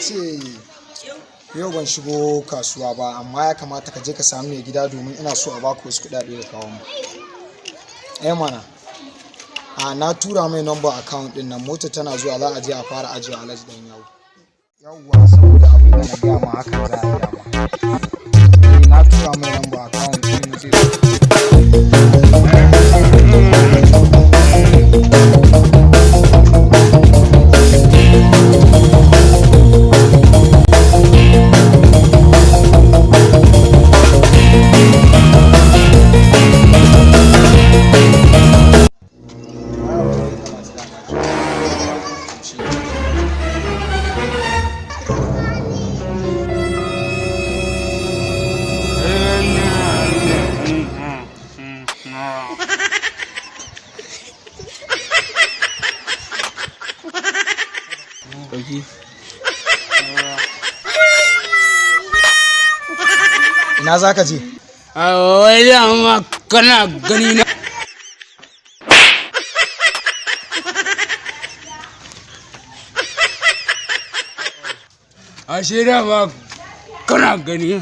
ce yau ban shigo kasuwa ba, amma ya kamata ka je ka sami mai gida domin ina so a baka wasu kuɗaɗe da kawo mu. Eh mana. A na tura mai number account din nan, mota tana zuwa za a je a fara ajiye Alhaji Dan Yawo. Yawwa, saboda abin da na gaya ma hakan za a yi dama. Eh, na tura mai number account din zai. Ɗauki. Ina za ka je? Wai dama kana gani na. Ashe dama kana gani.